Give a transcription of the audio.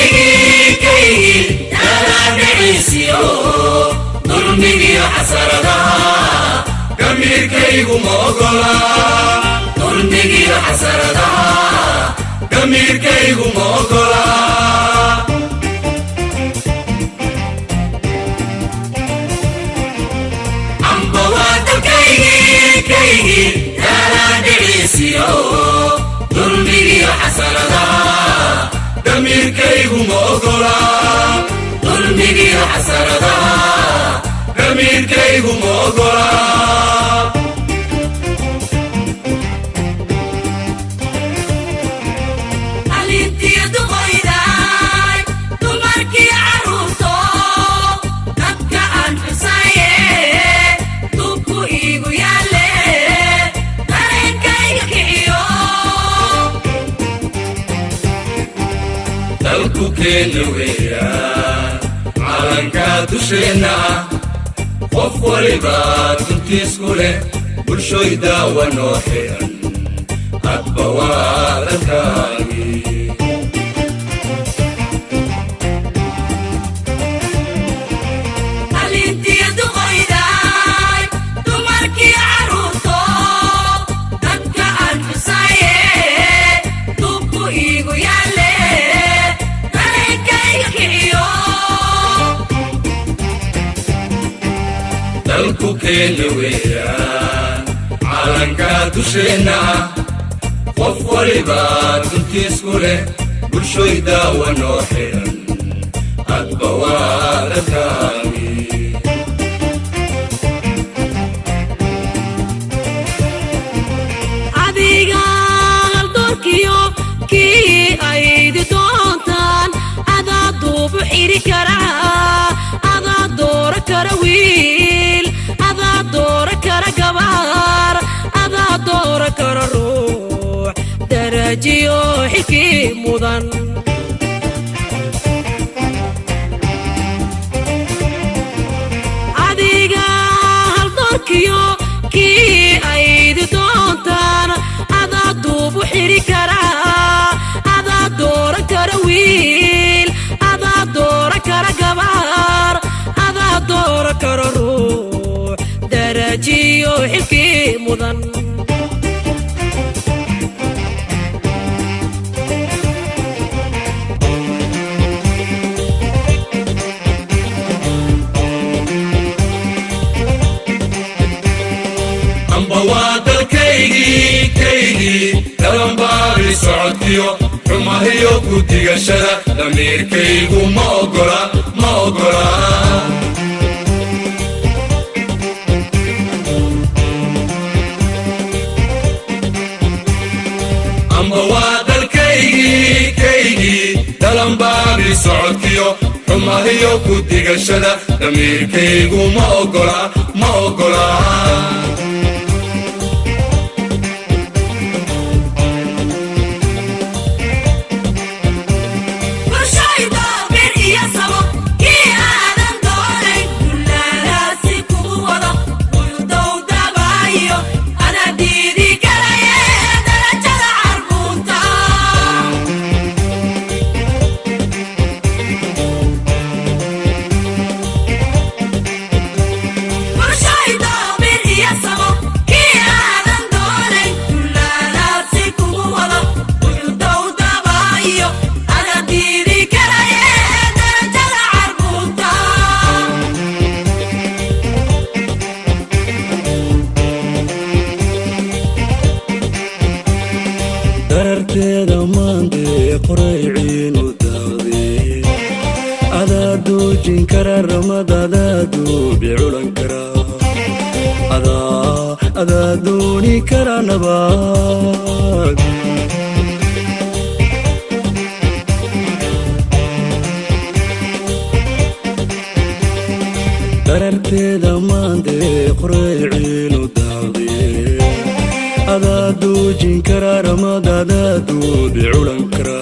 Dalkaygii kaygii dalaadhiciisiyo dulmigiyo xasaradaha, damiirkaygu ma ogola. Dulmigiyo xasaradaha, damiirkaygu ma ogola. Amba waa dalkaygii kaygii dalaadhiciisiyo dulmigiyo xasaradaha, damiirkaygu ma ogola. Dulmigiyo xasaradaha, damiirkaygu ma ogola. Dalku keena weeyaan calankaa dusheenna ah, qof waliba duntiisku leh. Bulshoy daawa noo xidhan, hadba waa dalkaagii. Dalku keena weeyaan calankaa dusheenna ah, qof waliba duntiisku leh. Bulshoy daawa noo xidhan, hadba waa dalkaagii. Adiga haldoorkiyo kii aydi doontaan, adaa duubu xidhi karaa, adaa doora kara wiil, adaa doora kara gabaar, adaa doora kara ruux darajiyo xilkii mudan. Adiga haldoorkiyo kii aydi doontaan, adaa duubu xidhi karaa, adaa doora kara wiil, adaa doora kara gabaar, adaa doora kara ruux darajiyo xilkii mudan. Amba waa dalkaygii kaygii dalanbaabi socodkiyo xumahiyo ku digashada, damiirkaygu ma ogola, ma ogola. Amba waa dalkaygii kaygii dalanbaabi socodkiyo xumahiyo ku digashada, damiirkaygu ma ogola, ma ogola. Dararteeda maandee qorayciinu daaqdee, adaa duujin kara ramad, adaa duubi culan kara, adaa dooni kara nabaad. Dararteeda maandee qorayciinu daaqdee, adaa duujin kara ramad, adaa duubi culan kara.